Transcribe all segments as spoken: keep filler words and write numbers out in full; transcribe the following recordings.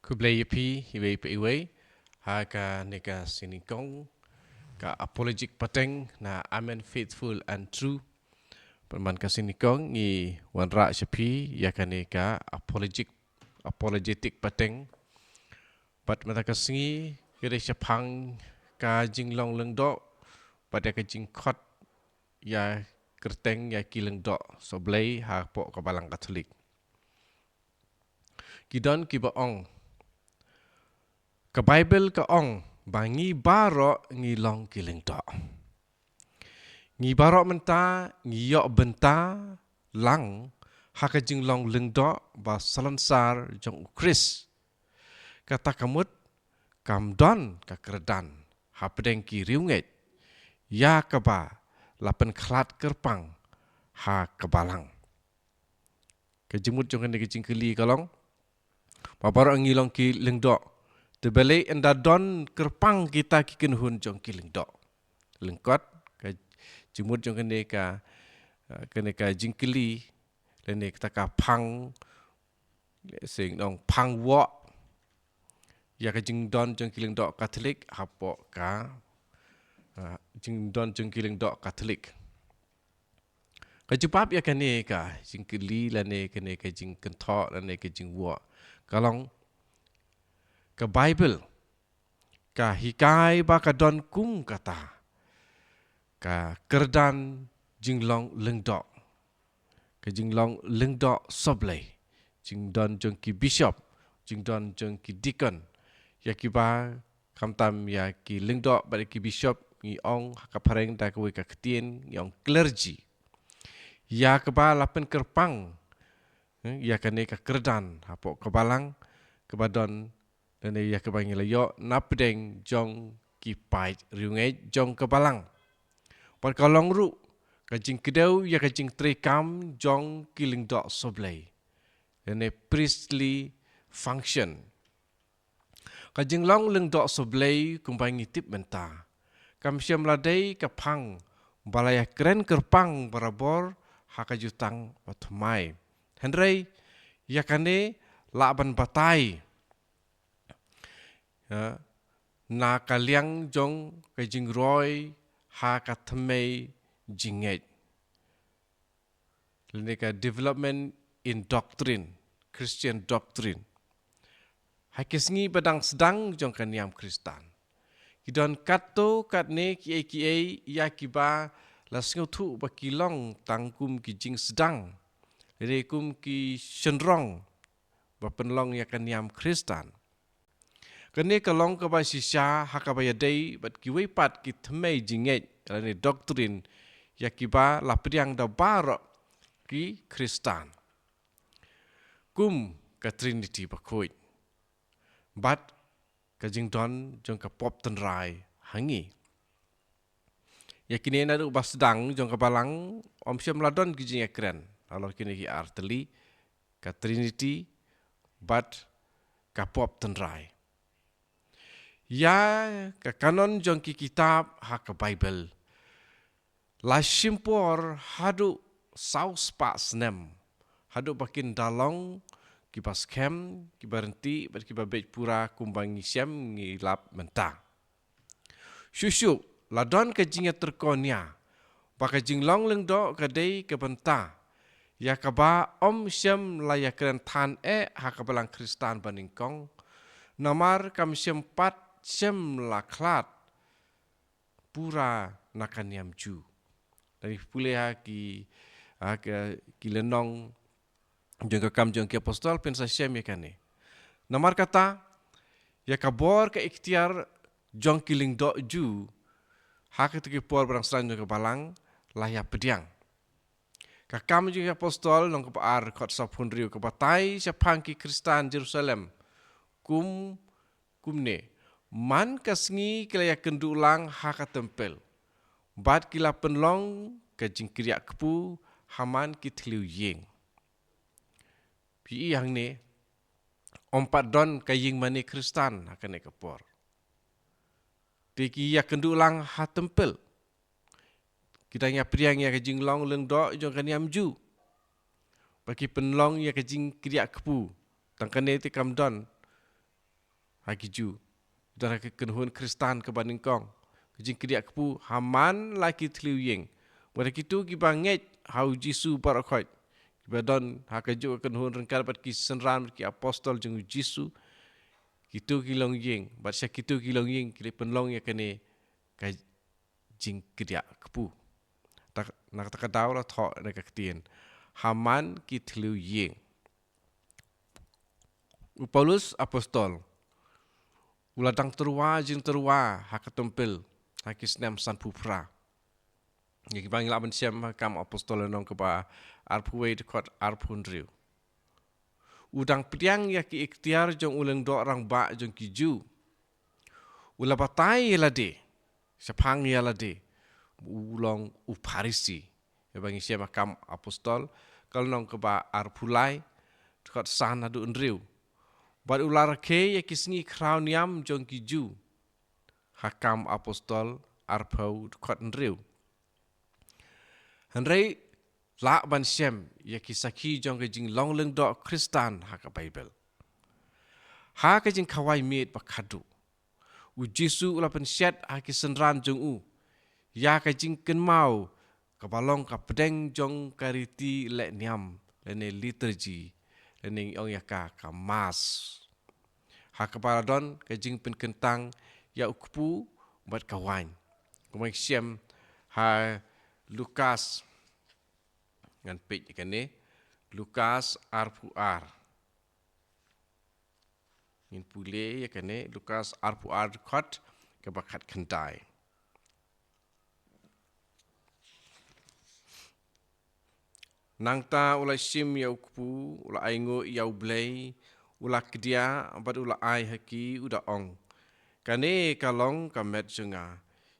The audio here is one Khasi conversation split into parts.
Khublei ïa phi iwei pa iwei ha kane ka sien nyngkong, ka apologetic pateng na Amen Faithful and True. Pynban ka sien nyngkong ngi wanrah sha phi ïa kane ka apologetic, apologetic pateng. Bad mynta ka sngi ka dei shaphang ka jinglong lyngdoh bad ïa ka jingkhot ïa kyrteng ïa ki lyngdoh sohblei hapoh ka Balang Katholik. Ki don kiba ong, ka Baibl ka ong ba ngi baroh ngi long ki lyngdoh. Ngi baroh mynta ngi ïoh bynta lang ha ka jinglong lyngdoh ba salonsar jong U Khrist. Kata ka mut kam don ka kyrdan hapdeng ki riewngeit ïa kaba la pynkhlad kyrpang ha ka Balang. Ka jingmut jong kane ka jingkylli ka long ba baroh ngi long ki lyngdoh, te balei ynda don kyrpang kita ki kynhun jong ki lyngdoh? Lyngkot ka jingmut jong kane ka, eh, kane ka jingkylli lane kata ka phang, sing nong phang woh ïa ka jingdon jong ki lyngdoh Katholik hapoh ka, eh, jingdon jong ki lyngdoh Katholik. Ka jubab ïa kane ka jingkylli lane kane ka jingkynthoh lane ka jingwoh ka long, ka Baibl ka hikai ba ka don kum kata ka kyrdan jinglong lyngdoh, ka jinglong lyngdoh sohblei, jingdon jong ki bishop, jingdon jong ki deacon, ïa kiba khamtam ïa ki lyngdoh bad ïa ki bishop ngi ong ha ka phareng da kawei ka ktien ngi ong clergy. Ïa kaba la pynkyrpang, eh, ïa kane ka kyrdan hapoh ka Balang kaba don lane ïa kaba ngi la ïoh napdeng jong ki paid riewngeit jong ka Balang. Bad ka long ruh ka jingkdew ïa ka jingtreikam jong ki lyngdoh sohblei lane priestly function. Ka jinglong lyngdoh sohblei kumba ngi tip mynta kam shym la dei ka phang ba la ïakren kyrpang barabor ha ka jutang bathymmai. Hynrei ïa kane lah ban batai, ha, na ka liang jong ka jingroi ha ka thymmei jingngeit lane ka development in doctrine, Christian doctrine. Ha ki sngi ba dang sdang jong ka niam Khristan ki don katto katne kiei kiei ïa kiba la sngewthuh ba ki long tang kum ki jingsdang lane kum ki shynrong ba pynlong ïa ka niam Khristan. Kane ka long kaba shisha ha kaba ïadei bad kiwei pat ki thymmei jingngeit lane doctrine ïa kiba la pdiang da baroh ki Khristan, kum ka Trinity bakhuid bad ka jingdon jong ka pop tynrai ha ngi. Ïa kine naduh ba sdang jong ka Balang ym shym la don ki jingïakren halor kine ki ar tylli, ka Trinity bad ka pop tynrai. Ïa ka kanon jong ki kitab ha ka Baibl la shim por haduh saw spah snem haduh ba kin da long kiba skhem, kiba ryntih bad kiba beit pura kumba ngi shem ngi lap mynta. Shuh shuh la don ka jingïatyrkon ïa ba ka jinglong lyngdoh ka dei ka bynta ïa kaba ym shym la ïakren than eh ha ka Balang Khristan banyngkong, namar kam shym pat shym la khlad pura na ka niam Jiw. Lada pule ha ki, ha ki, ki lynnong jong ka Kam jong ki Apostol phin sa shem ïa kane. Namar kata ïa ka bor ka iktiar jong ki lyngdoh Jiw ha kito ki por ba dang sdang jong ka Balang la ïa pdiang. Ka Kam jong ki Apostol lynnong kaba ar, dkhot sawphew hynriew ka batai shaphang ki Khristan Jerusalem kum kumne: Man ka sngi ki la ïakynduh lang ha ka templ bad ki la pynlong ka jingkyrïah kpu ha man ki thliew ïing. Phi i hangne, ym pat don ka ïing mane Khristan ha kane ka por. Te ki ïakynduh lang ha templ. Ki dang ïa pdiang ïa ka jinglong lyngdoh jong ka niam Jiw. Ba ki pynlong ïa ka jingkyrïah kpu. Tang kane te kam don ha ki Jiw. Don ha ka kynhun Khristan kaba nyngkong, ka jingkdiah kpu ha man la ki thliew ïing. Bad ha kito kiba ngeit ha u Jisu baroh khoit, kiba don ha kajuh ka kynhun ryngkat bad ki synran bad ki apostol jong u Jisu, kito ki longïing, bad sha kito ki longïing ki la pynlong ïa kane ka jingkdiah kpu. Tak, na kata ka daw la thoh na ka ktien ha man ki thliew ïing. U Paulus apostol u la dang tyrwa jingtyrwa ha ka templ ha ki snem sanphew phra. Ïa kiba ngi lah ban shem ha Kam Apostol lynnong kaba arphew wei dkhot arphew hynriew. U dang pdiang ïa ki iktiar jong u lyngdoh rangbah jong ki Jiw. U la batai ïa lade shaphang ïa lade ba u long u Pharisi. Ïa ba ngi shem ha Kam Apostol ka lynnong kaba arphew lai dkhot san haduh hynriew. Bad u la rakhe ïa ki sngi khraw niam jong ki Jiw ha Kam Apostol arphew dkhot hynriew. Hynrei lah ban shem ïa ki sakhi jong ka jinglong lyngdoh Khristan ha ka Baibl. Ha ka jingkhawai miet ba khadduh, u Jisu u la pynshet ha ki synran jong u ïa ka jingkynmaw kaba long ka pdeng jong ka riti leh niam lane liturgy, lane ngi ong ïa ka ka Mass, ha kaba la don ka jingpynkyntang ïa u kpu bad ka waiñ. Kumba ngi shem ha Lukas, ngan peit ïa kane, Lukas arphew ar. Ngin pule ïa kane, Lukas arphew ar dkhot kaba khatkhyndai. Nangta u la shim ïa u kpu, u la ainguh ïa U Blei, u la kdiah bad u la ai ha ki, u da ong, "Kane ka long ka met jong nga,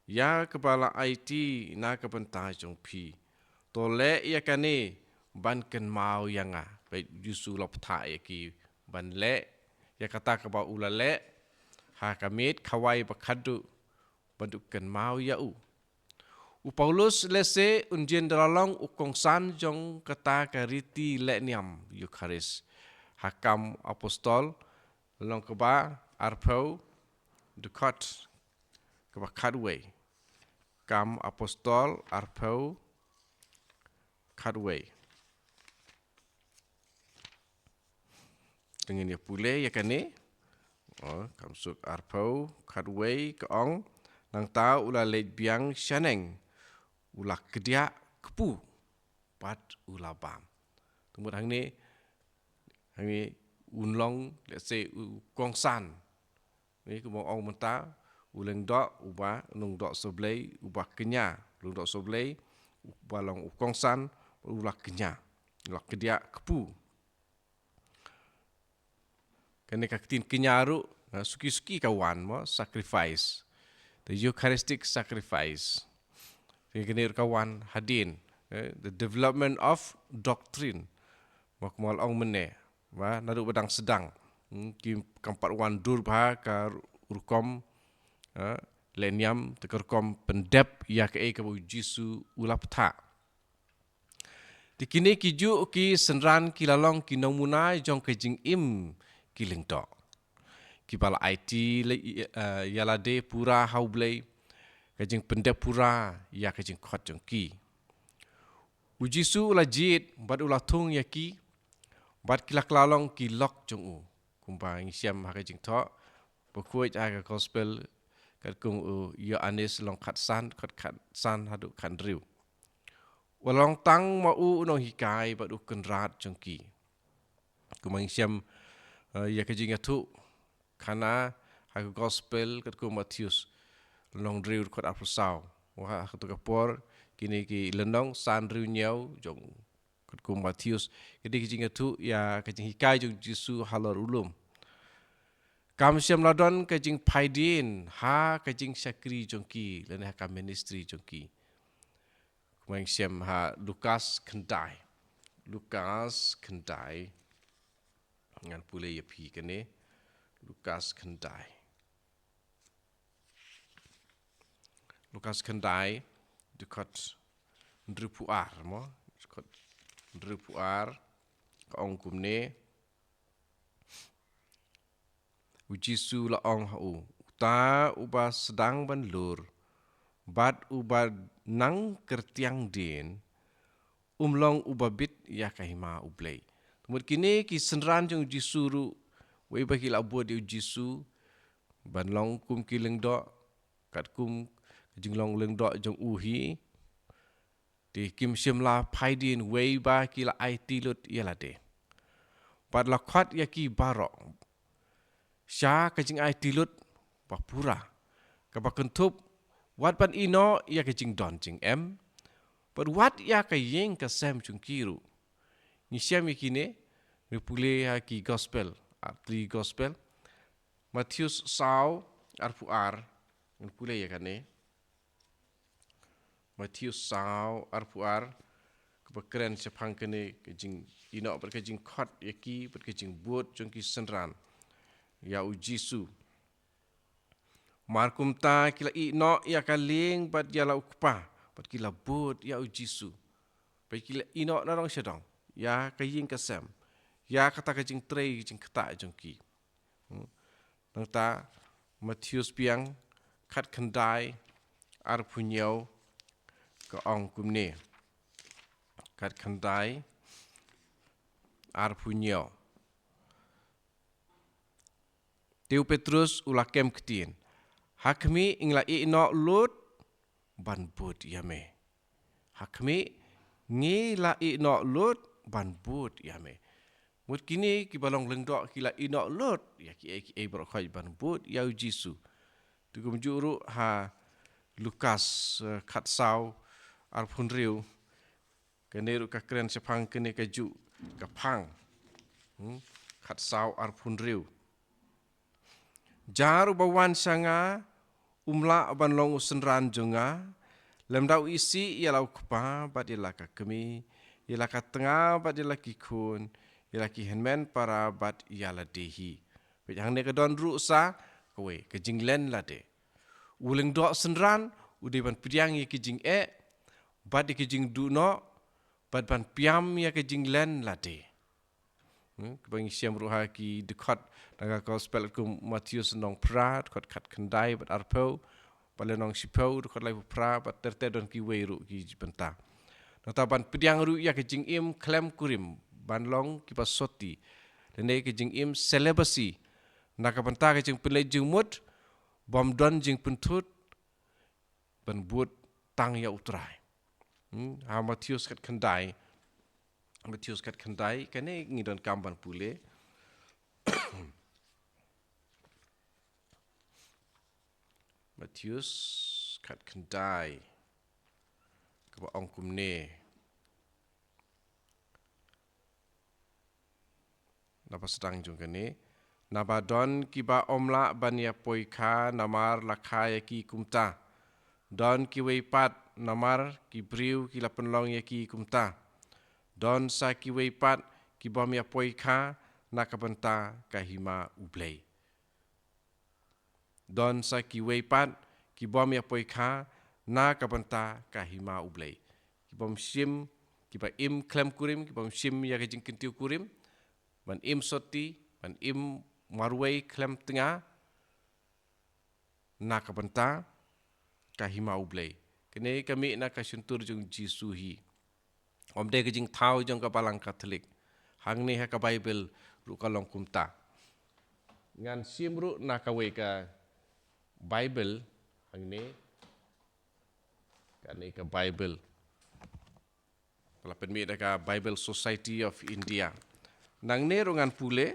ïa kaba la aiti na ka bynta jong phi. To leh ïa kane ban kynmaw ïa nga." Peit, u Jisu u la bthah ïa ki ban leh ïa kata kaba u la leh ha ka miet khawai ba khadduh, ban kynmaw ïa u. U Paulus lehse un jin da la long u kongsan jong kata ka riti leh niam Eukharist. Ha Kam Apostol lynnong kaba arphew dkhot kaba khatwei. Kam Apostol arphew khatwei. Te ngin ïa pule ïa kane. Oh, Kam Suk arphew khatwei ka ong, "Nangta u la leit biang shaneng, u la kdiah kpu bad u la bam." Te mut hangne, hangne un long, let's say, u kongsan. Ni kumba ong mynta, u lyngdoh, uba lyngdoh sohblei, uba kñia, lyngdoh sohblei, uba long u kongsan, u la kñia, u la kdiah kpu. Kane ka ktien kñia ruh, ha, suki-suki ka wan mo, sacrifice. The Eucharistic sacrifice. Kane ruh ka wan hadien, eh, the development of doctrine. Mo kumba la ong mynne, ba, naduh ba dang sdang. Hmm, ki kam pat wan dur bha ka rukom, eh, leh niam, te ka rukom pyndep ïa kaei kaba u Jisu u la bthah. Te kine kijuh ki synran ki la long ki nongmuna jong ka jingim ki lyngdoh, kiba la aiti leh, eh, ïa lade pura ha U Blei, ka jingpyndep pura ïa ka jingkhot jong ki. U Jisu u la jied bad u la thung ïa ki, bad ki la kylla long ki lok jong u. Kumba ngi shem ha ka jingthoh bakhuid ha ka gospel katkum u Ïoannis lynnong khatsan, khat, khatsan haduh khathynriew. U la long tang ma u u nonghikai bad u kynrad jong ki. Kumba ngi shem, eh, ïa ka jingïathuh khana ha ka gospel katkum u Mathaios lynnong hynriew dkhot arphew saw. Wa ha kato ka por, kine ki lynnong sanhynriew hynñiew jong katkum u Mathaios, ka dei ka jingïathuh ïa ka jinghikai jong u Jisu halor u lum. Kam shym la don ka jingphaidien ha ka jingshakri jong ki lane ha ka ministry jong ki. Kumba ngi shem ha Lukas khyndai. Lukas khyndai. Ngan pule ïa phi kane. Lukas khyndai. Lukas khyndai, dkhot hynriewphew ar mo, dkhot hynriewphew ar, ka ong kumne. U Jisu la ong ha u, uta uba sdang ban lur bad uba nang kyrtiang dien, um long uba bit ïa ka hima U Blei. Te mut kine ki synran jong u Jisu ruh, wei ba ki la bud ïa u Jisu ban long kum ki lyngdoh, katkum ka jinglong lyngdoh jong u hi, te kim shym la phai dien, wei ba ki la aiti lut ïa lade. Bad la khot ïa ki baroh sha ka jingaiti lut ba pura, kaba kynthup, wat ban ïehnoh ïa ka jingdon jingem, bad wat ïa ka ïing ka sem jong ki ruh. Ngi shem ïa kine, ngi pule ha ki gospel, ar tylli ki gospel. Mathaios saw arphew ar, ngi pule ïa kane. Mathaios saw arphew ar, kaba kren shaphang kane ka jingïehnoh bad ka jingkhot ïa ki bad ka jingbud jong ki synran ïa u Jisu. Mar kumta ki la ïehnoh ïa ka lieng bad ïa la u kpa, bad ki la bud ïa u Jisu. Bad ki la ïehnoh na dong sha dong ïa ka ïing ka sem, ïa kata ka jingtrei jingktah jong ki. Hmm. Nangta Mathaios biang khatkhyndai arphew hynñiew ka ong kumne. Khatkhyndai arphew hynñiew. Te u Petrus u la kem ktien, ha khmih, ngi la ïehnoh lut ban bud ïa me. Ha khmih, ngi la ïehnoh lut ban bud ïa me. Mut kine kiba long lyngdoh ki la ïehnoh lut ïa kiei kiei baroh khoit ban bud ïa u Jisu. Te kumjuh ruh ha Lukas, eh, khatsaw arphew hynriew. Kane ruh ka kren shaphang kane kajuh ka phang. Hmm? Khatsaw arphew hynriew. Jar uba wan sha nga, um lah ban long u synran jong nga, lymda u isih ïa la u kpa bad ïa la ka kmie, ïa la ka tnga bad ïa la ki khun, ïa la ki hynmen para bad ïa lade hi. Peit hangne ka don ruh sa kawei ka jinglen lade. U lyngdoh synran u dei ban pdiang ïa ki jingeh bad ïa ki jingduh noh, bad ban pdiang ïa ki jinglen lade. Hmm, kiba ngi shem ruh ha ki dkhot na ka gospel kum Mathaios lynnong phra, dkhot khatkhyndai bad arphew, bad lynnong shiphew, dkhot laiphew phra, bad ter ter don kiwei ruh ki bynta. Nangta ban pdiang ruh ïa ka jingim khlem kurim, ban long kiba sotti. Lane ka jingim celibacy, na ka bynta ka jingpynleit jingmut, bym don jingpynthut, ban bud tang ïa u Trai. Hmm, ha Mathaios khatkhyndai. Mathaios khatkhyndai, kane ngi donkam ban pule. Mathaios khatkhyndai. Kaba ong kumne. Naba sdang jong kane. Naba don kiba ym lah ban ïa poi kha namar la kha ïa ki kumta. Don kiwei pat namar ki briew ki la pynlong ïa ki kumta. Don sa kiwei pat ki bym ïa poi kha na ka bynta ka hima U Blei. Don sa kiwei pat ki bym ïa poi kha na ka bynta ka hima U Blei. Ki bym shim, kiba im khlem kurim, ki bym shim ïa ka jingkyntiew kurim, ban im sotti, ban im marwei khlem tnga, na ka bynta ka hima U Blei. Kane ka mih na ka shyntur jong u Jisu hi. Ym dei ka jingthaw jong ka Balang Katholik. Hangne ha ka Baibl ruh ka long kumta. Ngan shim ruh na kawei ka Baibl hangne. Kane ka Baibl. Ka la pynmih da ka Bible Society of India. Nangne ruh ngan pule.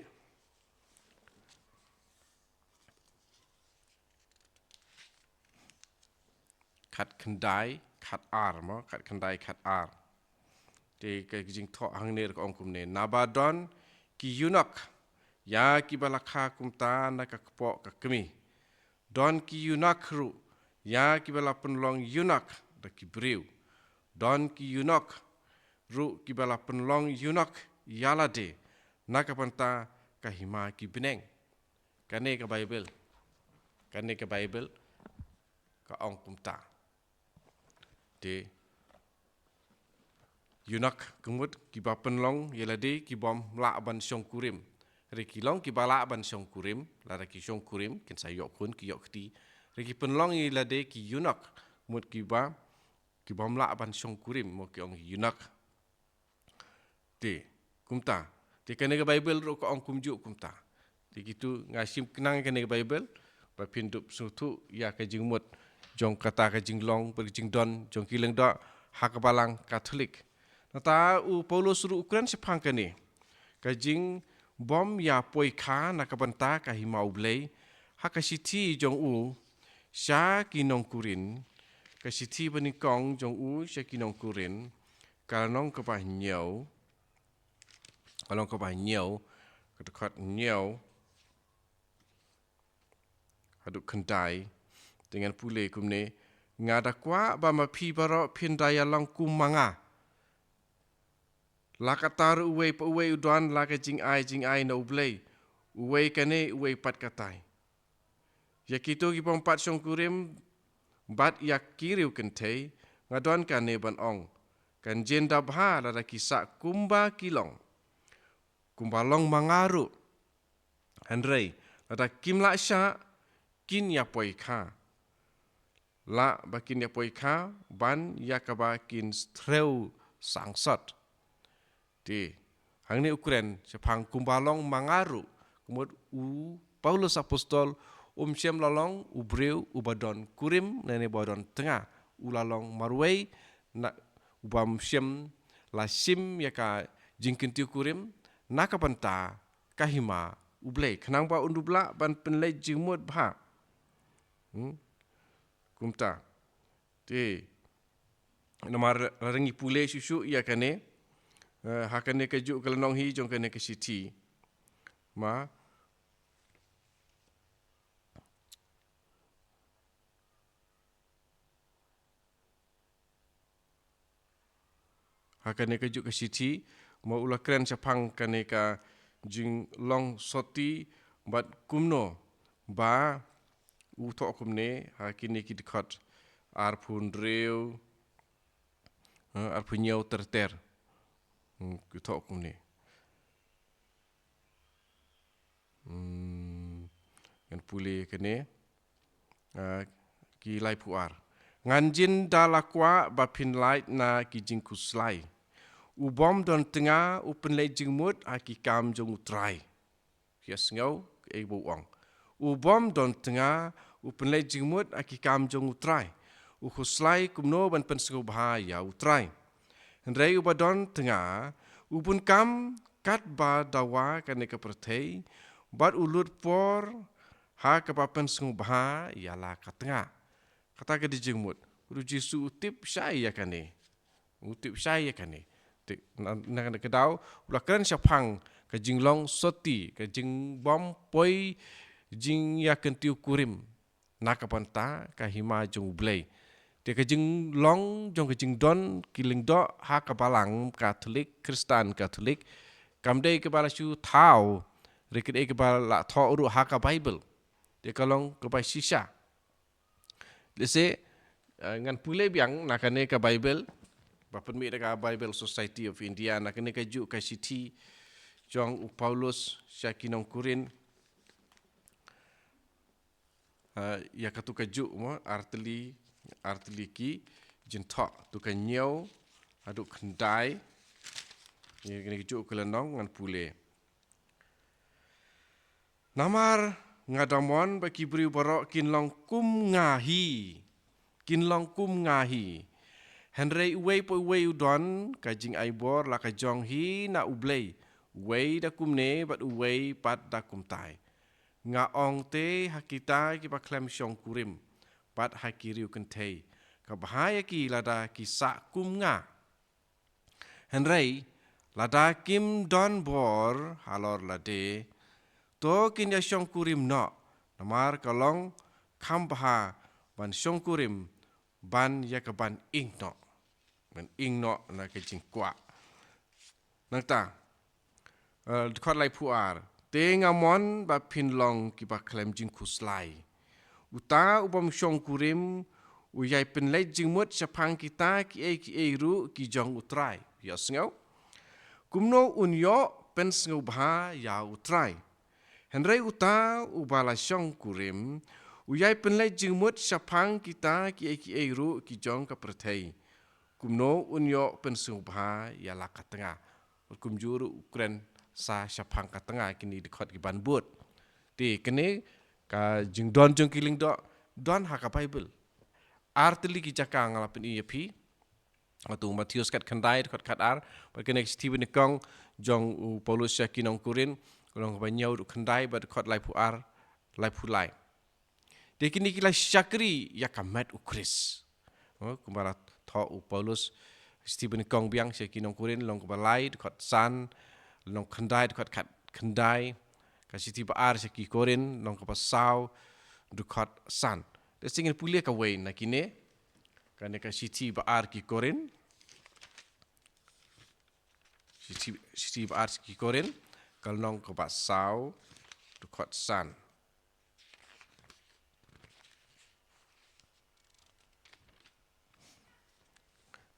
Khatkhyndai, khatar mo, khatkhyndai, khatar. Te ka jingthoh hangne ruh ka ong kumne. Naba don ki eunuch ïa kiba la kha kumta na ka kpoh ka kmie. Don ki eunuch ruh ïa kiba la pynlong eunuch da ki briew. Don ki eunuch ruh kiba la pynlong eunuch ïa lade na ka bynta ka hima ki bneng. Kane ka Baibl. Kane ka Baibl ka ong kumta. Te eunuch ka mut kiba pynlong ïa lade, ki bym lah ban shongkurim. Hynrei ki long kiba lah ban shongkurim, lada ki shongkurim, kin sa ïoh khun, ki ïoh kti. Hynrei ki pynlong ïa lade ki eunuch, mut kiba, ki bym lah ban shongkurim, mo ki ong eunuch. Te, kumta. Te kane ka Baibl ruh ka ong kumjuh kumta. Te kito nga shim khnang kane ka Baibl, ba phin dup sngewthuh ïa ka jingmut, jong kata ka jinglong, bad ka jingdon, jong ki lyngdoh, ha ka balang Katholik. Nangta u Paulus ruh u kren shaphang kane. Ka jingbym ïa poi kha na ka bynta ka hima U Blei, ha ka shithi jong u, sha ki nong Korinth, ka shithi banyngkong jong u, sha ki nong Korinth, ka lynnong kaba hynñiew, ka lynnong kaba hynñiew, ka dkhot hynñiew, haduh khyndai, te ngan pule kumne, nga da kwah ba ma phi baroh phin da ïalong kum ma nga. La katta ruh uwei pa uwei u don la ka jingai jingai na U Blei, uwei kane uwei pat katai. Ïa kito ki bym pat shongkurim, bad ïa ki riewkynthei, nga don kane ban ong. Kan jin da bha lada ki sah kumba ki long. Kumba long ma nga ruh. Hynrei, lada kim lah shah, kin ïa poi kha. Lah ba kin ïa poi kha, ban ïa kaba kin stret sangsot. Te, hangne u kren, shaphang kumba long ma nga ruh, kumut u Paulus Apostol, um shym la long, u briew, uba don kurim, lane uba don tnga, u la long marwei, na, uba um shym, la shim ïa ka jingkyntiew kurim, na ka bynta, ka hima, U Blei, khnang ba un dup lah, ban pynleit jingmut bha. Hmm? Kumta. Te. Namar la dang ngi pule shuh shuh ïa kane. Eh, ha kane kajuh ka lynnong hi jong kane ka shithi. Ma. Ha kane kajuh ka shithi, ma u la kren shaphang kane ka jinglong soti bad kumno ba u thoh kumne ha kine ki dkhot arphew hynriew, eh, arphew hynñiew ter ter. Hmm, u thoh kumne. Hmm, ngan pule kane. Ah, ki laiphew ar. Ngan jin da la kwah ba phin lait na ki jingkhuslai. U bym don tnga u pynleit jingmut ha ki kam jong U Trai. Phi ïa sngew, kaei ba u ong. U bym don tnga u pynleit jingmut ha ki kam jong U Trai. U khuslai kumno ban pynsngewbha ïa U Trai. Hynrei uba don tnga, u bun kam katba dawa kane ka pyrthei, bad u lut por ha kaba pynsngewbha ïa la ka tnga. Kata ka dei jingmut. Bad u Jisu u tip shai ïa kane. U tip shai ïa kane. Te, na, na, na ka daw, u la kren shaphang ka jinglong soti, ka jingbym poi jingïakyntiew kurim. Na ka bynta ka hima jong U Blei. Te ka jinglong jong ka jingdon ki lyngdoh ha ka balang Katholik, Khristan Katholik. Kam dei kaba la shu thaw, hynrei ka dei kaba la thoh ruh ha ka Baibl. Te ka long kaba shisha. Lehse, eh, ngan pule biang na kane ka Baibl, ba pynmih da ka Bible Society of India, na kane kajuh ka shithi jong u Paulus sha ki nong Korinth. Ah, ïa katu kajuh mo, artylli, artylli ki jingthoh, tu ka hynñiew haduh khyndai. Ïa kane kajuh ka lynnong ngan pule. Namar nga da mon ba ki briew baroh kin long kum nga hi. Kin long kum nga hi. Hynrei uwei pa uwei u don ka jingai bor la ka jong hi na U Blei. Uwei da kumne bad uwei pat da kumtai. Nga ong te ha kita kiba khlem shongkurim, bad ha ki riewkynthei. Ka bha ïa ki lada ki sah kum nga. Hynrei, lada kim don bor halor lade, to kin ïa shongkurim noh, namar ka long kham bha ban shongkurim ban ïa ka ban ing noh. Ban ing noh na ka jingkwah. Nangta, eh, dkhot laiphew ar. Te nga mon ba phin long kiba khlem jingkhuslai. Uta u bym shongkurim, u ïai pynleit jingmut shaphang kita kiei kiei ruh ki jong U Trai. Ïohsngew. Kumno un ïoh pynsngewbha ïa U Trai. Hynrei uta uba la shongkurim u ïai pynleit jingmut shaphang kita kiei kiei ruh ki jong ka pyrthei. Kumno un ïoh pynsngewbha ïa la ka tnga? Kumjuh ruh u kren sa shaphang ka tnga, kine dkhot ki ban bud. Te kine ka jingdon jong ki lyngdoh don ha ka Baibl. Ar tylli ki jaka nga la pyni ïa phi. Hato Mathaios khatkhyndai dkhot khatar, bad kane ka shithi banyngkong jong u Paulus sha ki nong Korinth, lynnong kaba hynñiew dkhot khyndai bad dkhot laiphew ar, laiphew lai. Te kine ki la shakri ïa ka met U Khrist. Oh, kumba la thoh u Paulus, shithi banyngkong biang sha ki nong Korinth, lynnong kaba lai dkhot san, lynnong khyndai dkhot khatkhyndai, ka shithi ba ar sha ki Korinth, lynnong kaba saw dkhot san. Te sngin pule kawei na kine, kane ka shithi ba ar ki Korinth, shithi, shithi ba ar sha ki Korinth, ka lynnong kaba saw dkhot san.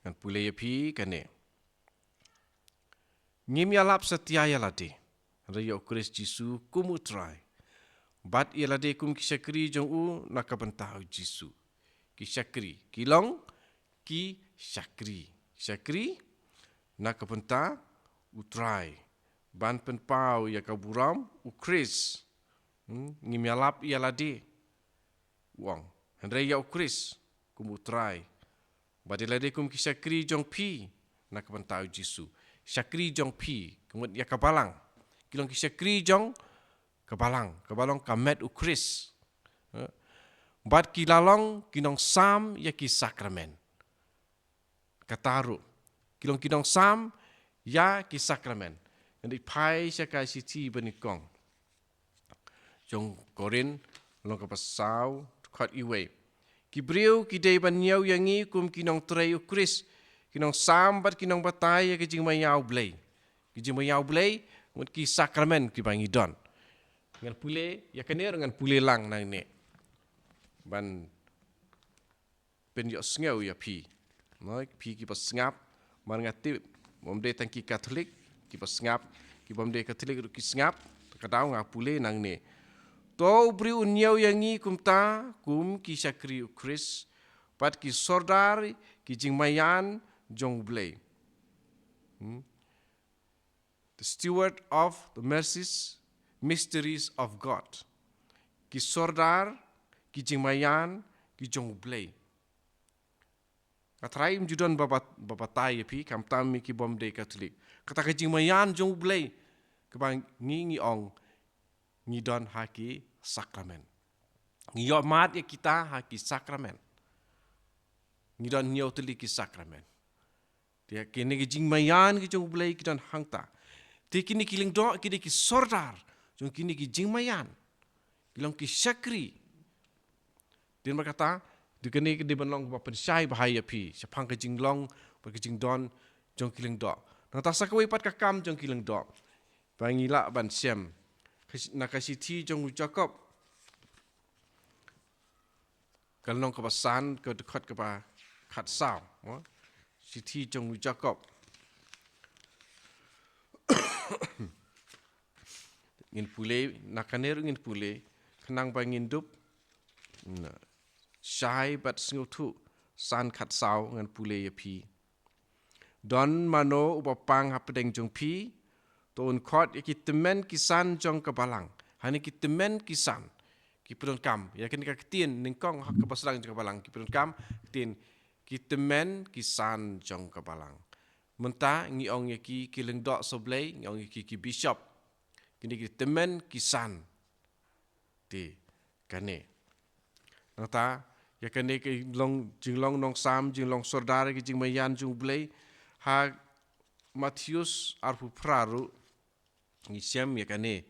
Ngan pule ïa phi kane. Ngim ïalap satia ïa lade, hynrei ïa U Khrist Jisu kum U Trai, bad ïa lade kum ki shakri jong u na ka bynta U Jisu. Ki shakri, ki long ki shakri. Shakri na ka bynta U Trai, ban pynpaw ïa ka burom U Khrist. Hmm? Ngim ïalap ïa lade, u ong, hynrei ïa U Khrist kum U Trai, bad ïa lade kum ki shakri jong phi na ka bynta U Jisu. Shakri jong phi, ka mut ïa ka balang. Ki long ki shakri jong ka balang, kaba long ka met U Khrist. Eh? Bad ki la long ki nongsam ïa ki sakramen. Kata ruh, ki long ki nongsam ïa ki sakramen. Ngan ïa phai sha ka shithi banyngkong jong Korinth, lynnong kaba saw dkhot iwei. Ki briew ki dei ban ñiew ïa ngi kum ki nongtrei U Khrist, ki nongsam bad ki nongbatai ïa ka jingmaïa U Blei. Ka jingmaïa U Blei, mut ki sakramen kiba ngi don. Ngan pule ïa kane ruh, ngan pule lang nangne ban pynïohsngew ïa phi. Mo, phi kiba sngap, mar nga tip, ym dei tang ki Katholik kiba sngap, ki bym dei Katholik ruh ki sngap. Ka daw nga pule nangne. To u briew un ñiew ïa ngi kumta kum ki shakri U Khrist, bad ki sordar ki jingmaïan jong U Blei. Hmm? The steward of the mercies, mysteries of God. Ki sordar ki jingmaïan ki jong U Blei. Nga tharai ym ju don ba, ba, ba batai ïa phi, khamtam ïa ki bym dei Katholik. Kata ka jingmaïan jong U Blei, kaba ngi, ngi ong, ngi don ha ki sakramen. Ngi ïoh mad ïa kita ha ki sakramen. Ngi don hynñiew tylli ki sakramen. Te kine ki jingmaïan ki jong U Blei ki don hangta. Te kine ki lyngdoh ki dei ki sordar jong kine ki jingmaïan. Ki long ki shakri. Te namar kata, te kane ka dei ban long kaba pynshai bha ïa phi shaphang ka jinglong bad ka jingdon jong ki lyngdoh. Nangta sa kawei pat ka kam jong ki lyngdoh ba ngi lah ban shem, ka shi-, na ka shithi jong u Jakob, ka lynnong kaba san, ka dkhot kaba khatsaw, mo? Shithi jong u Jakob. Ngin pule, na kane ruh ngin pule, khnang ba ngin dup, na, shai bad sngewthuh, san khatsaw, ngan pule ïa phi. Don mano uba pang hapdeng jong phi, to un khot ïa ki tymmen ki san jong ka balang. Hangne ki tymmen ki san. Ki pyndonkam ïa kane ka ktien nyngkong ha kaba sdang jong ka balang. Ki pyndonkam ktien ki tymmen ki san jong ka balang. Mynta ngi ong ïa ki ki lyngdoh sohblei, ngi ong ïa ki ki bishop. Kine ki tymmen ki san. Te kane. Nangta, ïa kane ka long, jinglong nongsam, jinglong sordar, ka jingmaïan jong U Blei. Ha Mathaios arphew phra ruh ngi shem ïa kane.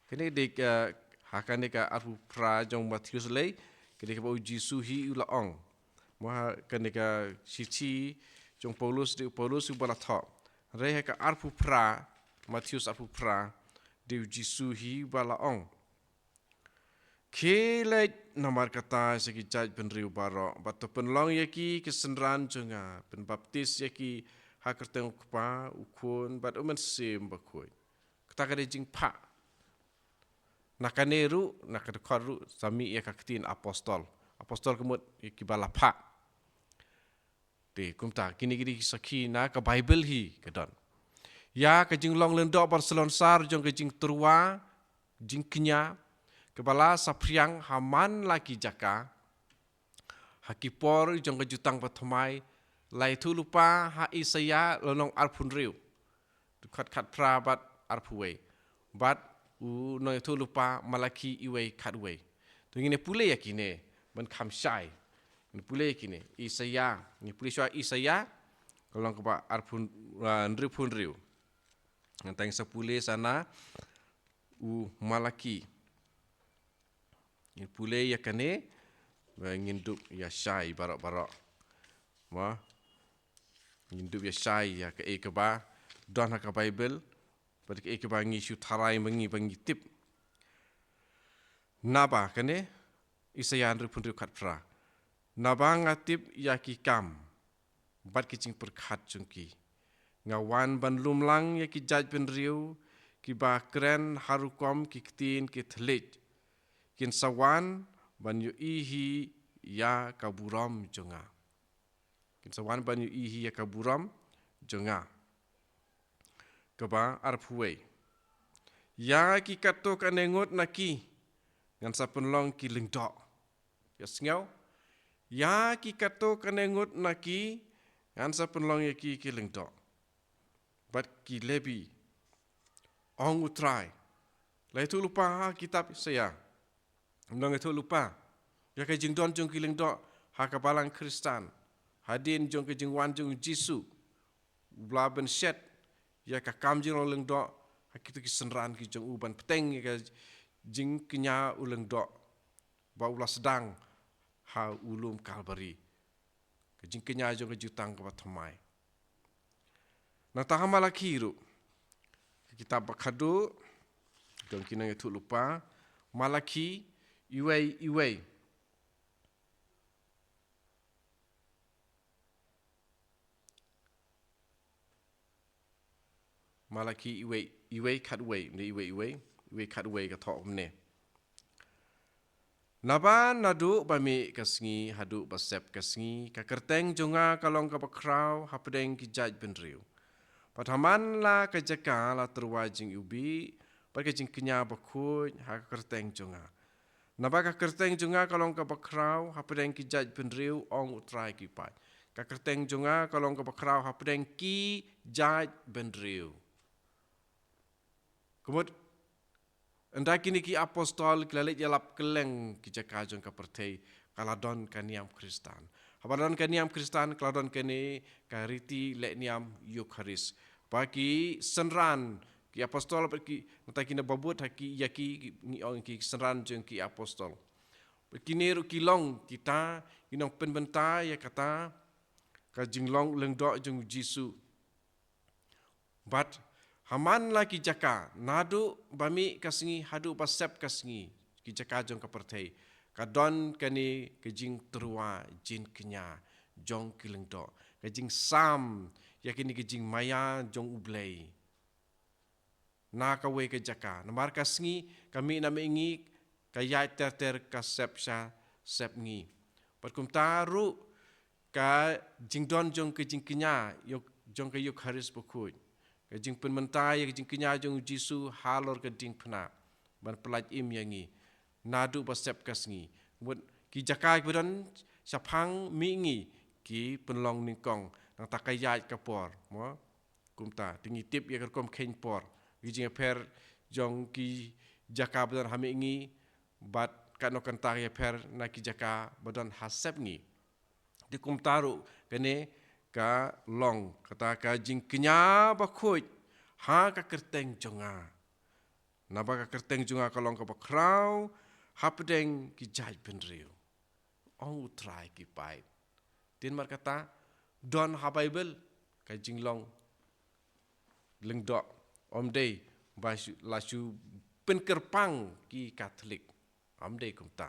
Kane dei ka, ha kane ka arphew phra jong Mathaios lei, ka dei kaba u Jisu hi u la ong. Mo, ha kane ka shithi jong Paulus, dei u Paulus uba la thoh. Hynrei ha ka arphew phra, Mathaios arphew phra, dei u Jisu hi uba la ong. Khie leit namar kata sha ki jaitbynriew baroh, bad to pynlong ïa ki ki synran jong nga, pynbaptis ïa ki ha ka kyrteng u Kpa, u Khun, bad u Mynsiem Bakhuid. Kata ka dei jingphah. Na kane ruh, na ka dkhot ruh, sa mih ïa ka ktien apostol. Apostol ka mut ïa kiba la phah. Te kumta, kine ki dei ki sakhi na ka Baibl hi ka don. Ïa ka jinglong lyngdoh bad salonsar jong ka jingtyrwa, jingkñia, kaba la saphriang ha man la ki jaka, ha ki por jong ka Jutang Bathymmai, la ïathuh lypa ha Isaïah lynnong arphew hynriew. Dkhot khatphra bad arphew wei. Bad u nongïathuhlypa Malakhi uwei khatwei. To ngin ïa pule ïa kine, ban kham shai. Ngin pule ïa kine, Isaïah, ngin pule shuwa Isaïah, ka lynnong kaba arphew, ah, hynriewphew hynriew. Ngan tang sa pule sa na u Malakhi. Ngin pule ïa kane, ba ngin dup ïa shai baroh baroh. Mo. Ngin dup ïa shai ïa kaei kaba don ha ka Baibl, bad kaei kaba ngi shu tharai ma ngi ba ngi tip. Naba kane, Isaïah hynriewphew hynriew khatphra. Naba nga tip ïa ki kam bad ki jingpyrkhat jong ki. Nga wan ban lum lang ïa ki jaitbynriew kiba kren ha rukom ki ktien ki thylliej. Kin sa wan ban ïohi hi ïa ka burom jong nga. Kin sa wan ban ïohi hi ïa ka burom jong nga. Kaba arphew wei. Ïa ki katto katne ngut na ki, ngan sa pynlong ki lyngdoh. Ïa sngew. Ïa ki katto katne ngut na ki, ngan sa pynlong ïa ki ki lyngdoh. Bad ki Lebi, ong U Trai. La ïathuhlypa ha kitab Isaïah. U nongïathuhlypa ïa ka jingdon jong ki lyngdoh ha ka balang Khristan. Hadien jong ka jingwan jong U Jisu, uba la pynshet ïa ka kam jinglong lyngdoh ha kito ki synran ki jong u, ban bteng ïa ka jingkñia u lyngdoh ba u la sdang ha u lum Kalbari. Ka jingkñia jong ka Jutang Kaba Thymmai. Nangta ha Malakhi ruh, ka kitab ba khadduh jong ki nongïathuhlypa, Malakhi uwei uwei. Malakhi uwei, uwei khatwei, ym dei uwei uwei, uwei khatwei ka thoh kumne. Naba naduh ba mih ka sngi haduh ba sep ka sngi, ka kyrteng jong nga ka long kaba khraw hapdeng ki jaitbynriew. Bad ha man la ka jaka la tyrwa jingiwbih bad ka jingkñia bakhuid ha ka kyrteng jong nga. Naba ka kyrteng jong nga ka long kaba khraw hapdeng ki jaitbynriew, ong U Trai ki paid. Ka kyrteng jong nga ka long kaba khraw hapdeng ki jaitbynriew. Ka mut, ynda kine ki apostol ki la leit ïalap kylleng ki jaka jong ka pyrthei, ka la don ka niam Khristan. Haba la don ka niam Khristan, ka la don kane ka riti leh niam Eukharist. Ba ki synran, ki apostol, ba ki, nangta kine ba bud ha ki, ïa ki, ki, ngi ong ki synran jong ki apostol. Ba kine ruh ki long kita ki nongpynbynta ïa kata ka jinglong lyngdoh jong U Jisu. Bad ha man la ki jaka, naduh ba mih ka sngi haduh ba sep ka sngi, ki jaka jong ka pyrthei, ka don kane ka jingtyrwa jingkñia jong ki lyngdoh, ka jingsam ïa kine ki jingmaïa jong U Blei. Na kawei ka jaka, namar ka sngi ka mih na mihngi, ka ïaid ter ter, ka sep sha sepngi. Bad kumta ruh ka jingdon jong ka jingkñia, ïa, jong ka Eukharist bakhuid, ka jingpynmynta ïa ka jingkñia jong U Jisu halor ka diengphna ban pyllait im ïa ngi naduh ba sep ka sngi. Mut ki jaka kiba don shaphang mihngi ki pynlong nyngkong, nangta ka ïaid ka por, mo. Kumta, te ngi tip ïa ka rukom kheiñ por, ki jingïapher jong ki jaka ba don ha mihngi bad katno kynta ka ïapher na ki jaka ba don ha sepngi. Te kumta ruh kane ka long kata ka jingkñia bakhuid ha ka kyrteng jong nga. Naba ka kyrteng jong nga ka long kaba khraw hapdeng ki jaitbynriew, ong U Trai ki paid. Te namar kata, don ha Baibl ka jinglong lyngdoh, ym dei ba shu, la shu pynkyrpang ki Katholik. Ym dei kumta.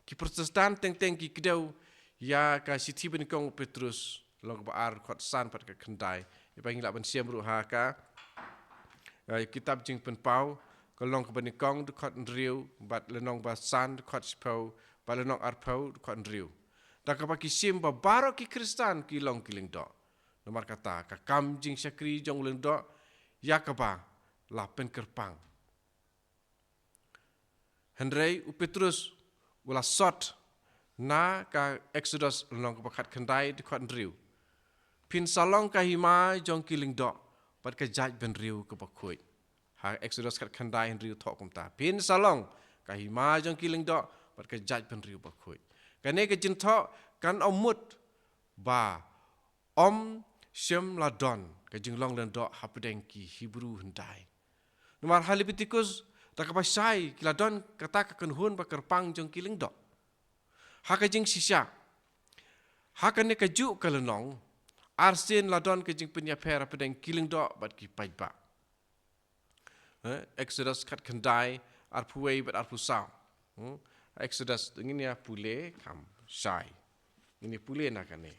Ki Protestant teng teng ki kdew ïa ka shithi banyngkong u Petrus, lynnong kaba ar, dkhot san bad ka khyndai. Ïa ba ngi lah ban shem ruh ha ka eh, kitab Jingpynpaw, ka lynnong kaba nyngkong dkhot hynriew, bad lynnong ba san dkhot shiphew, bad lynnong arphew dkhot hynriew. Da kaba ki shim ba baroh ki Khristan ki long ki lyngdoh. Namar kata, ka kam jingshakri jong u lyngdoh, ïa kaba la pynkyrpang. Hynrei u Petrus u la sot na ka Exodus lynnong kaba khatkhyndai dkhot hynriew. Phin sa long ka hima jong ki lyngdoh, bad ka jaitbynriew kaba khuid. Ha Exodus khatkhyndai hynriew thoh kumta. Phin sa long ka hima jong ki lyngdoh, bad ka jaitbynriew ba khuid. Kane ka jingthoh kan ym mut ba ym shym la don ka jinglong lyngdoh hapdeng ki Hebru hyndai. Namar ha Leviticus, da kaba shai ki la don kata ka kynhun ba kyrpang jong ki lyngdoh. Ha ka jingshisha, ha kane kajuh ka lynnong, arsien la don ka jingpynïapher hapdeng ki lyngdoh bad ki paidbah. Eh, Exodus khatkhyndai, arphew wei bad arphew saw. Hmm? Exodus, ngin ïa pule kham shai. Ngin ïa pule na kane.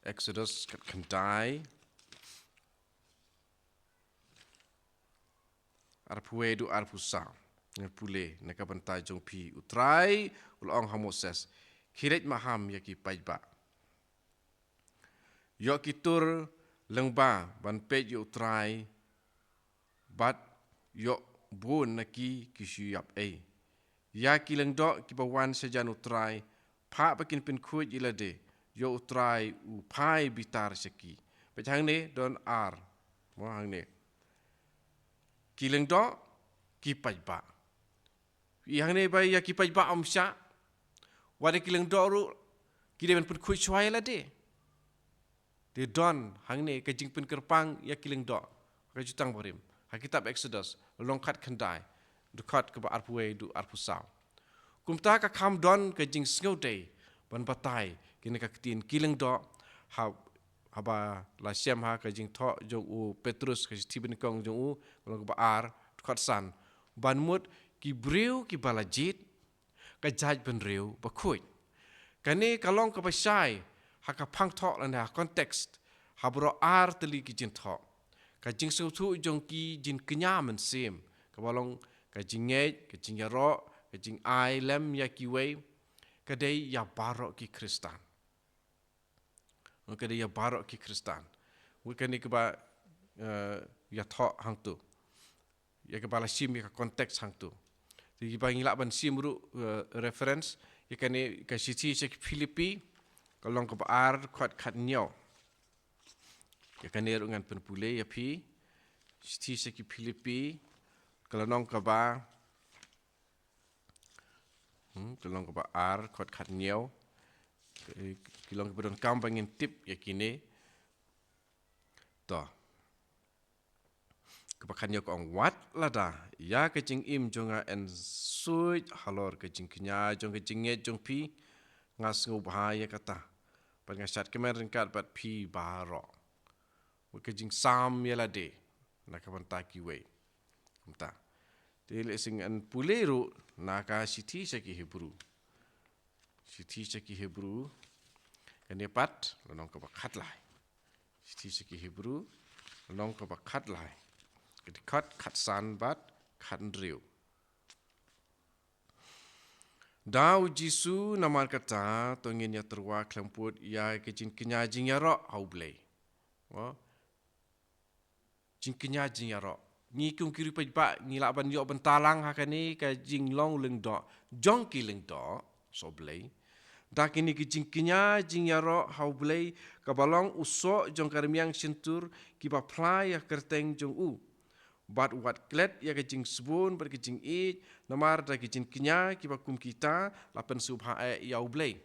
Exodus khatkhyndai, arphew wei haduh arphew saw. Ngin pule na ka bynta jong phi. U Trai u la ong ha Moses, khie leit maham ïa ki paidbah. Ïoh ki tur lyngba ban peit ïa U Trai, bad ïoh bun na ki ki shu ïap ei. Ïa ki lyngdoh kiba wan shajan U Trai, phah ba kin pynkhuid ïa lade, ïoh U Trai u phai bitar sha ki. Peit hangne don ar. Mo hangne. Ki lyngdoh, ki paidbah. Ïa hangne ba ïa ki paidbah ym shah. Wat ïa ki lyngdoh ruh, ki dei ban pynkhuid shuwa ïa lade. Te don hangne ka jingpynkyrpang ïa ki lyngdoh. Ka Jutang Barim. Ha kitab Exodus, lynnong khatkhyndai, dkhot kaba arphew wei haduh arphew saw. Kumta ka kham don ka jingsngewdei ban batai kine ka ktien ki lyngdoh, ha, haba la shem ha ka jingthoh jong u Petrus, ka shithi banyngkong jong u, lynnong kaba ar, dkhot san. Ban mut ki briew kiba la jied, ka jaitbynriew ba khuid. Kane ka long kaba shai ha ka phang thoh lane ha context, ha baroh ar tylli ki jingthoh. Ka jingsngewthuh jong ki jingkñia mynsiem, kaba long ka jingngeit, ka jingïaroh, ka jingai lem ïa kiwei, ka dei ïa baroh ki Khristan. Ka dei ïa baroh ki Khristan. Wat kane kaba, eh, ïathoh hangto. Ïa kaba la shim ïa ka context hangto. Te ïa ba ngi lah ban shim ruh, eh, reference, ïa kane ka shithi sha ki Philippi, ka lynnong kaba ar, dkhot khathynñiew. Ïa kane ruh ngan pynpule ïa phi. Shithi sha ki Philippi, ka lynnong kaba, hmm, ka lynnong kaba ar, dkhot khathynñiew. Ki, ki long kiba donkam ba ngin tip ïa kine. To. Kaba khathynñiew ka ong, wat lada ïa ka jingim jong nga yn suit halor ka jingkñia jong ka jingngeit jong phi, nga sngewbha ïa kata. Bad nga shad kmen ryngkat bad phi baroh. Wat ka jingsam ïa lade na ka bynta kiwei. Kumta. Te lehse ngan pule ruh na ka shithi sha ki Hebru. Shithi sha ki Hebru, kane pat, lynnong kaba khatlai. Shithi sha ki Hebru, lynnong kaba khatlai. Ka dkhot khatsan bad khathynriew. Da u Jisu namar kata, to ngin ïatyrwa khlem pud ïa ka jingkñia jingïaroh ha U Blei. Mo? Jingkñia jingïaroh. Ngi kum ki riewpaidbah, ngi lah ban ïoh bynta lang ha kane ka jinglong lyngdoh jong ki lyngdoh sohblei. Da kine ki jingkñia jingïaroh ha U Blei, kaba long u soh jong ka rmiang shyntur, kiba phla ïa ka kyrteng jong u. Bad wat klet ïa ka jingsbun bad ka jingïeit, namar da ki jingkñia kiba kum kita la pynsngewbha eh ïa U Blei.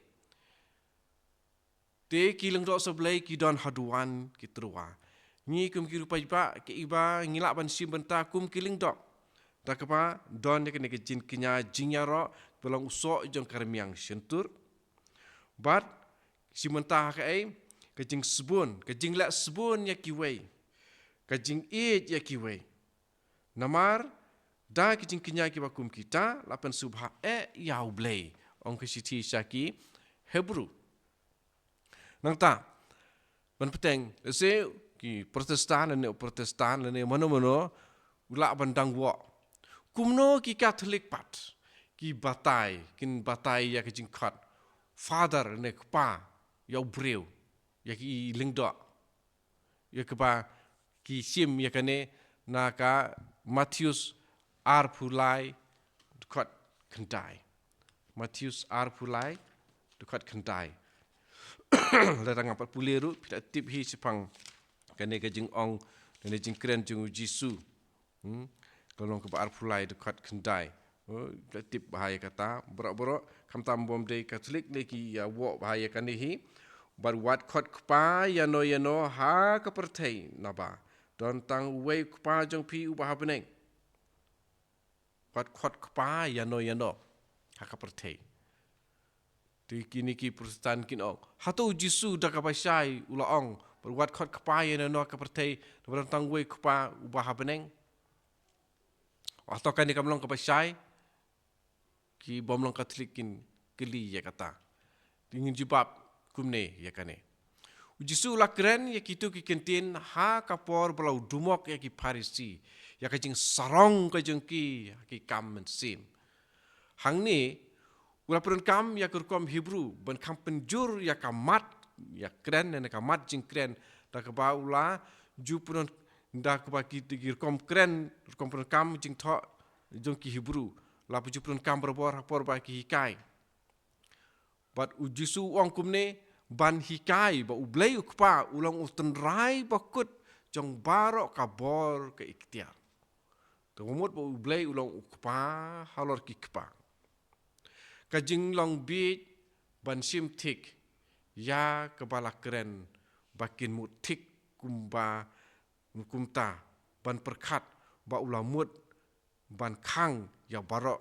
Te ki lyngdoh sohblei ki don haduh wan ki tyrwa. Ngi kum ki riewpaidbah, kiba ngi lah ban shim bynta kum ki lyngdoh. Da kaba don ïa kane ka jingkñia jingïaroh, ba long u soh jong ka rmiang shyntur. Bad shim bynta ha kaei, ka jingsbun, ka jingleh sbun ïa kiwei. Ka jingïeit ïa kiwei. Namar, da ki jingkñia kiba kum kita, la pynsngewbha eh ïa U Blei. Ong ka shithi sha ki Hebru. Nangta, Ban bteng, lehse ki Protestant lane Protestant lane mano mano, u lah ban dang wok. Kumno ki Katholik pat, ki batai, kin batai ïa ka jingkhot Father ne Kpa ïa u briew, ïa ki lyngdoh. Ïa kaba ki shim ïa kane na ka Mathaios arphew lai, dkhot khyndai. Mathaios arphew lai, dkhot khyndai. Lada nga pat pule ruh, phi lah tip hi shaphang kane ka jingong, kane jingkren jong u Jisu. Hmm? Ka long kaba arphew lai, dkhot khyndai. Oh, phi lah tip bha ïa kata, baroh baroh, khamtam bym dei Katholik ne ki ïa wok bha ïa kane hi. Bad wat khot Kpa ïano ïano ha ka pyrthei naba don tang uwei u Kpa jong phi uba ha bneng. Wat khot Kpa ïano ïano ha ka pyrthei. Te kine ki Protestant kin ong, hato u Jisu da kaba shai u la ong, bad wat khot Kpa ïano ïano ha ka pyrthei, naba don tang uwei u Kpa uba ha bneng? Hato kane kam long kaba shai? Ki bym long Katholik kin kylli ïa kata. Te ngin jubab kumne ïa kane. U Jisu u la kren ïa kito ki kyntien ha ka por ba la u dumok ïa ki Pharisi, ïa ka jingsarong ka jong ki ha ki kam mynsiem. Hangne u la pyndonkam ïa ka rukom Hebru ban kham pynjur ïa ka mat, ïa kren ne ka mat jingkren, da kaba u la ju pyndon, da kaba ki, ki rukom kren, rukom pyndonkam jingthoh jong ki Hebru, la ju pyndonkam barabor ha por ba ki hikai. Bad u Jisu u ong kumne, ban hikai ba U Blei U Kpa u long u tynrai bakut jong baroh ka bor ka iktiar. Kaba mut ba U Blei u long U Kpa halor ki kpa. Ka jinglong bieit ban shim thik ïa kaba la kren, ba kin mut thik kumba, kumta, ban pyrkhat ba u la mut ban khang ïa baroh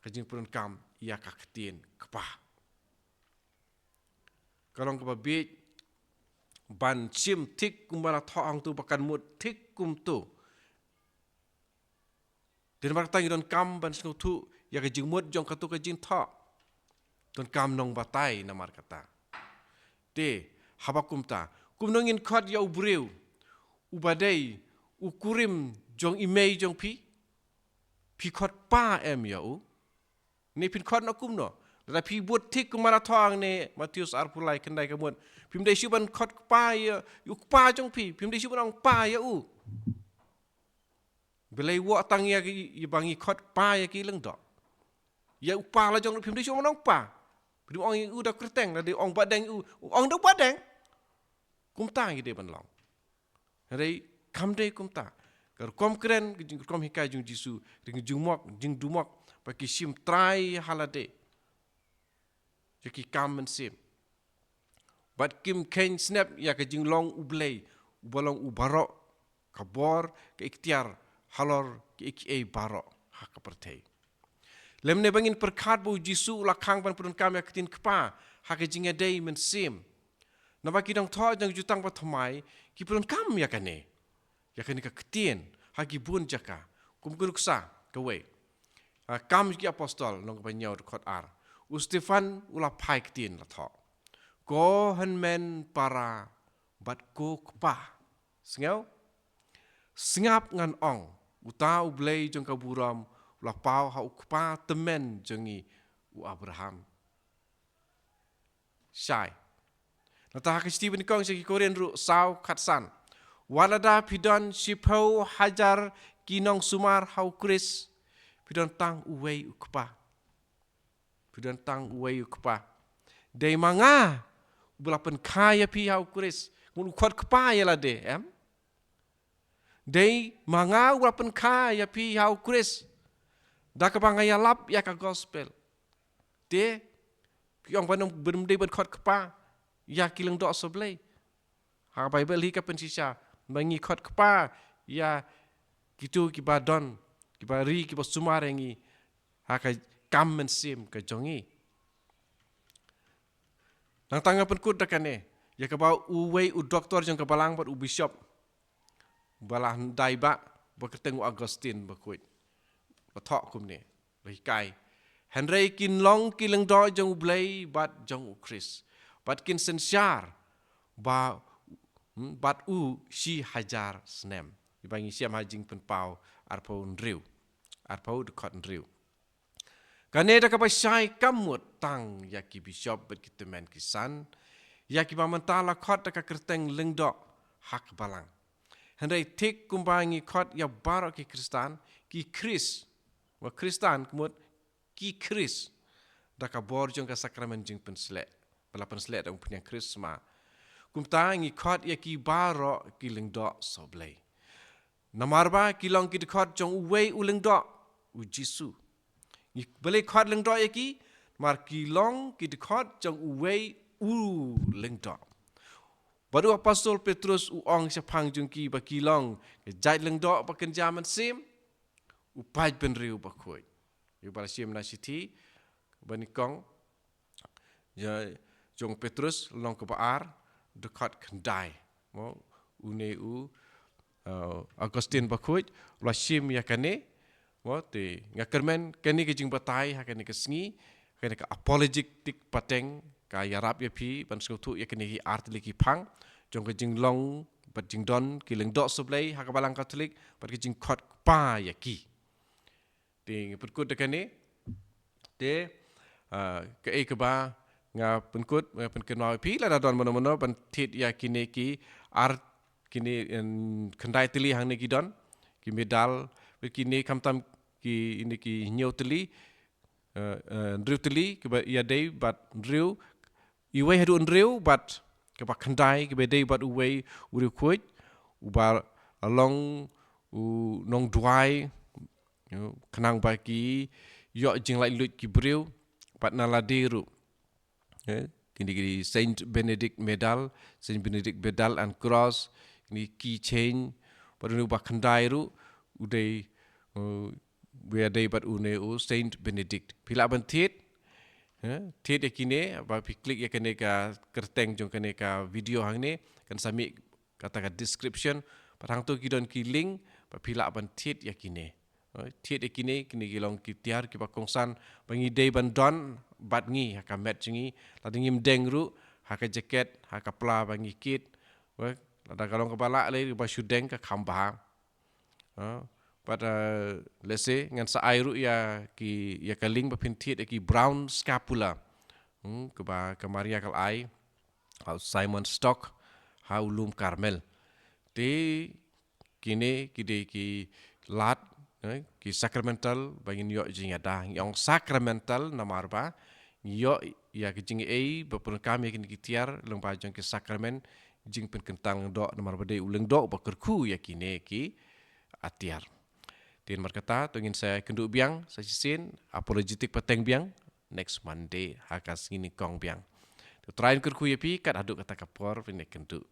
ka jingpyndonkam ïa ka ktien Kpa. Ka long kaba bieit ban shim thik kumba la thoh hangto ba kan mut thik kumto. Te namar kata ngi donkam ban sngewthuh ïa ka jingmut jong kato ka jingthoh. Donkam nongbatai namar kata. Te haba kumta, kumno ngin khot ïa u briew uba dei u kurim jong i mei jong phi? Phi khot pa em ïa u? Ne phin khot noh kumno? Lada phi bud thik kumba la thoh hangne Mathaios arphew lai khyndai ka mut, phim dei shuh ban khot pa ïa u kpa jong phi, phim dei shuh ban ong pa ïa u. Balei wok tang ïa ki, ïa ba ngi khot pa ïa ki lyngdoh? Ïa u pa la jong ruh phim dei shuh ban ong pa. Phi dei ong ïa u da kyrteng, lada ong Bahdeng u, ong da Bahdeng. Kumta ngi dei ban long. Hynrei kam dei kumta. Ka rukom kren, ka jing, rukom hikai jong u Jisu, ka jingjumok, jingdumok, ba ki shim trai ha lade ïa ki kam mynsiem. Bad kim kheiñ snep ïa ka jinglong U Blei uba long u baroh ka bor, ka iktiar halor kiei kiei baroh ha ka pyrthei. Lymne ba ngin pyrkhat ba u Jisu u la khang ban pyndonkam ïa ka ktien Kpa ha ka jingïadei mynsiem. Naba ki nongthoh jong ka Jutang Bathymmai ki pyndonkam ïa kane, ïa kane ka ktien ha ki bun jaka. Kum ka nuksa kawei, ah, Kam ki Apostol lynnong kaba hynñiew dkhot ar. U Stephan u la phai ktien, la thoh, "Ko hynmen para bad ko kpa." Sngew? "Sngap, ngan ong, uta U Blei jong ka burom u la paw ha u kpa tymmen jong ngi u Abraham." Shai. Nangta ha ka shithi ba nyngkong sha ki Korinth ruh, saw, khatsan. "Wat lada phi don shiphew hajar ki nongsumar ha U Khrist, phi don tang uwei u kpa." Phi don tang uwei u kpa. Dei ma nga uba la pynkha ïa phi ha U Khrist. Ngut u khot kpa ïa lade, em? Dei ma nga uba la pynkha ïa phi ha U Khrist da kaba nga ïalap ïa ka gospel. Te phi ong ban ym, ban ym dei ban khot kpa ïa ki lyngdoh sohblei. Ha Baibl hi ka pynshisha ba ngi khot kpa ïa kito kiba don, kiba ri, kiba sumar ïa ngi ha ka kam mynsiem ka jong ngi. Nangta nga pynkut da kane ïa kaba uwei u doktor jong ka balang bad u bishop ba la dei ba, ba kyrteng u Augustine bakhuid, la thoh kumne, la hikai: "Hynrei kin long ki lyngdoh jong U Blei bad jong U Khrist, bad kin synshar ba Hmm, bad u shi hajar snem. Ïa ba ngi shem ha Jingpynpaw arphew hynriew. Arphew dkhot hynriew. Kane da kaba shai kam mut tang ïa ki bishop bad ki tymmen ki san, ïa kiba mynta la khot da ka kyrteng lyngdoh ha ka balang. Hynrei thik kumba ngi khot ïa baroh ki Khristan, ki Khrist. Wa Khristan ka mut ki Khrist. Da ka bor jong ka sakramen jingpynsleh. Ba la pynsleh da u pynïaid Khrist ma. Kumta ngi khot ïa ki baroh ki lyngdoh sohblei. Namar ba ki long ki dkhot jong uwei u lyngdoh, u Jisu. Ngi balei khot lyngdoh ïa ki, namar ki long ki dkhot jong uwei u lyngdoh. Bad u apostol Petrus u ong shaphang jong ki ba ki long ka jait lyngdoh ba kynja mynsiem, u paid bynriew bakhuid. Ïa ba la shim na shithi ba nyngkong, ïa, jong Petrus lynnong kaba ar, dkhot khyndai. Mo, une u, uh, Augustine bakhuid, u la shim ïa kane, mo, te nga kyrmen kane ka jingbatai ha kane ka sngi, kane ka apologetic pateng, ka ïarap ïa phi ban sngewthuh ïa kine ki ar tylli ki phang jong ka jinglong bad jingdon ki lyngdoh sohblei ha ka balang Katholik bad ka jingkhot kpa ïa ki. Te nga pynkut da kane. Te, ah, kaei kaba nga pynkut, nga pynkynmaw ïa phi, lada don mano mano ban thied ïa kine ki ar, kine, em, khyndai tylli hangne ki don ki medal, bad kine khamtam ki, ine ki hynñiew tylli, eh, eh, hynriew tylli, kiba ïadei bad hynriew, iwei haduh hynriew bad kaba khyndai, kiba ïadei bad uwei u riewkhuid, uba long u nongduwai, you know, khnang ba ki ïoh jinglaitluid ki briew, bad na lade ruh. Eh, kine ki Saint Benedict Medal, Saint Benedict Medal and Cross, kine ki keychain, bad une uba khyndai ruh, u dei, eh, u ïadei bad une u Saint Benedict. Phi lah ban thied, eh, thied ïa kine, ba phi click ïa kane ka kyrteng jong kane ka video hangne, kan sa mih kata ka description, bad hangto ki don ki link, ba phi lah ban thied ïa kine. Eh, thied ïa kine, kine ki long ki tiar kiba kongsan, ba ngi dei ban don bad ngi ha ka met jong ngi, lada ngim deng ruh ha ka jaket, ha ka pla ba ngi kit, eh, lada ka long kaba lah lei ba shu deng ka kham bha. Ah, bad, eh, lehse ngan sa ai ruh ïa ki, ïa ka link ba phin thied ïa ki brown scapular. Hmm, kaba ka Maria ka la ai ha u Simon Stock ha u lum Karmel. Te kine ki dei ki lad, eh, ki sacramental ba ngin ïoh jingïada. Ngi ong sacramental namar ba ngi ïoh ïa ki jingaiei ba pyndonkam ïa kine ki tiar lyngba jong ki sakramen, jingpynkyntang lyngdoh namar ba dei u lyngdoh ba kyrkhu ïa kine ki atiar. Te namar kata to ngin sa ïakynduh biang sa shisien, apologetic pateng biang next Monday ha ka sngi nyngkong biang. To Trai un kyrkhu ïa phi kat haduh kata ka por, phin ïakynduh.